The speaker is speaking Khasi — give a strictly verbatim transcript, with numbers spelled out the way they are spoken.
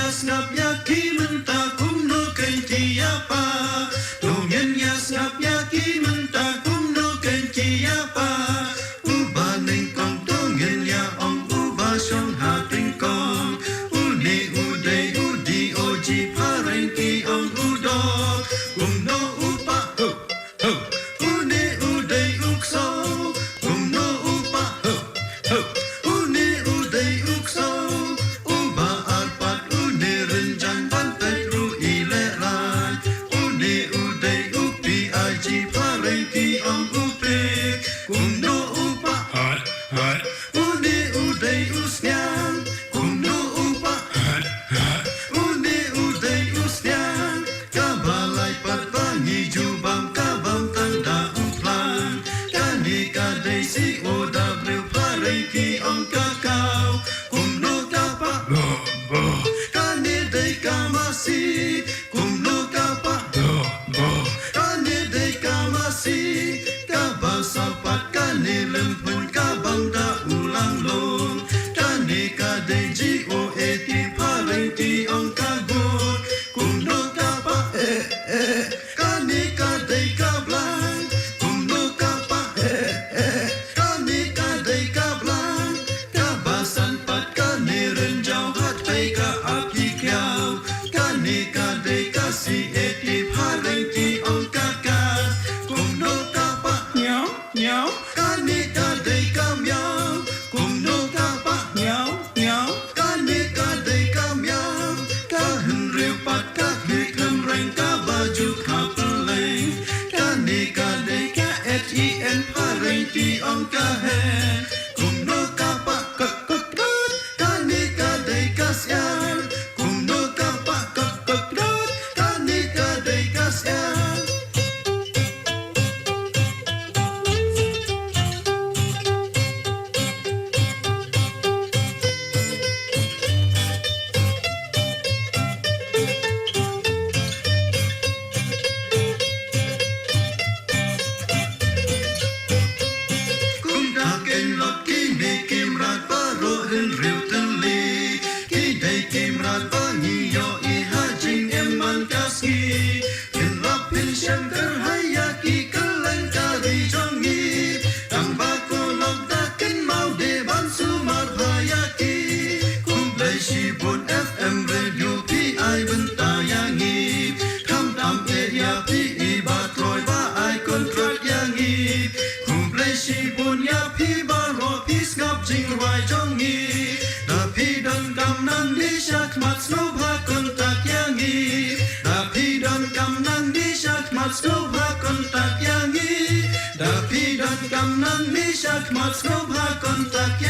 Sngap ïa ki mynta kumno kein ki ïa pa. To ngin ïa sngap ïa ki mynta kumno kein ki ïa pa. U Banyngkong to ngin ïa ong u ba shong ha tyngkong. Une u dei u D O G phareng ki ong u dok. Kumno u pah. Ho, ho. Une u dei u ksew. Kumno u pah. Ho, ho. Une u dei u ksew. U ba ar pat une rynjang ban peit ruh i lehraiñ. Une u dei u P I G phareng ki ong u pik. Kumno u pah. Hai, hai. Une u dei u sniang. Kumno u pah. Hai, hai. Une u dei u sniang. Kaba lai pat ba ngi ju bam ka bam tang da u phlang. Kane ka dei C O W phareng ki ong ka kaw. Kumno ka pah. Ba, ba. Kane dei ka masi. Kumno ka pah. Ba, ba. Kane dei ka masi. Kaba saw pat kane lem phun ka bam da u langlong. Kane ka dei G O A T phareng ki ong ka gut. Kumno ka pah. Eh, eh. Kane ka dei ka blang. Kumno ka pah. Eh, eh. Kane ka dei ka blang. Kaba san pat kane rynjaw hat pei ka ap ki khiaw. Kane ka dei ka C A T phareng ki ong ka kat. Kumno ka pah. Miaw, miaw. Kane ka dei ka miaw. Kumno ka pah. Miaw, miaw. Kane ka dei ka miaw. Ka hynriew pat ka khlieh khlem reng kaba ju kha pylleng. Kane ka dei ka H E N phareng ki ong ka hen. Kumno ka pah. Kut, kut, kut. Kane ka dei ka syiar. Kumno ka pah. Kut, kut, kut. Kane ka dei ka syiar. Kumta kein lot kine ki mrad baroh hynriew tylli. Ki dei ki mrad ba ngi ïohi ha jingim man ka sngi. Phin lap phin shem kyrhai ïa ki kylleng ka ri jong ngi. Tang ba ko lok da kynmaw de ban sumar bha ïa ki. Khublei shibun F M Radio phi ai bynta ïa ngi. Khamtam eh ïa phi i Bah Troi ba ai kontrak ïa ngi. Khublei shibun ïa phi baroh phi sngap jingrwai jong ngi. Da phi donkam nangni shakhmat sngewbha kontak ïa ngi. Da phi donkam nangni shakhmat sngewbha kontak ïa ngi. Da phi donkam nangni shakhmat sngewbha kontak ïa